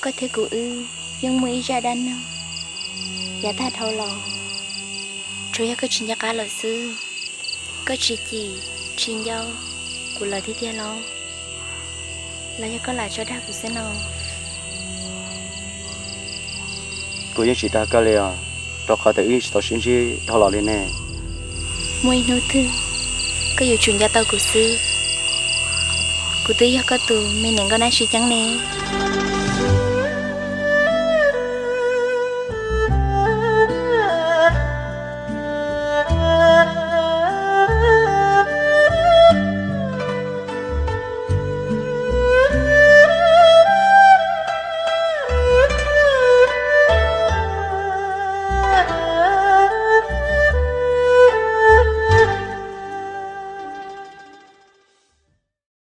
Koj thiab kuv wb yeej muaj ib zaj dab neeg yav tag dhau los, tsuas yog koj tsis nco qab lawm xwb. Koj tsis cim, tsis nco kuv lawm tiag tiag los? Los yog koj lam tso dag kuv xwb no? Kuv yeej tsis dag koj li os, rau qhov tias wb tsis tau sib ntsib dhau los li ne. Muaj ib hnub twg koj yuav tsum nco tau kuv xwb. Kuv twb yog koj tus me niam nkauj nab tsis ceeb ne.